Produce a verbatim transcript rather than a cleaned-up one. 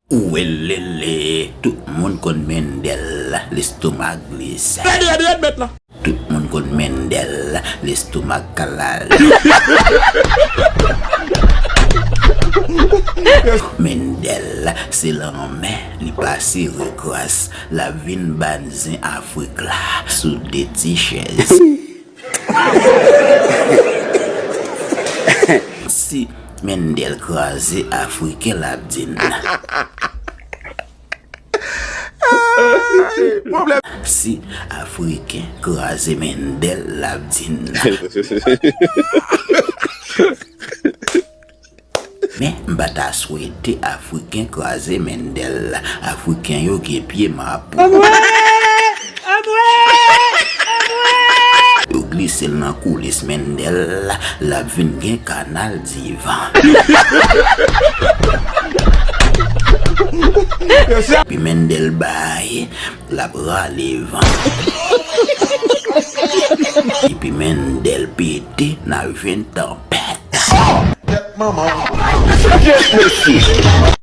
Ouwelele, tout moun konn Mendel, lestomak glise. Tout moun konn Mendel, lestomak kalal. Mendel, se lanmè, li pase regras, l ap vin bann zen Afrik la, sou de ti chèz. Si Mendel kraze Afriken, l ap di n. Si Afriken kraze Mendel, l ap di n. Men, m pa ta swete Afriken kraze Mendel. Afriken yo gen pye mapou. Yo glise l nan koulis Mendel, l ap vin gen kanal divan. Epi Mendel bay, l ap rale van. Epi Mendel pete, n ap jwenn tanpèt. Tèt manman. Dye mesi.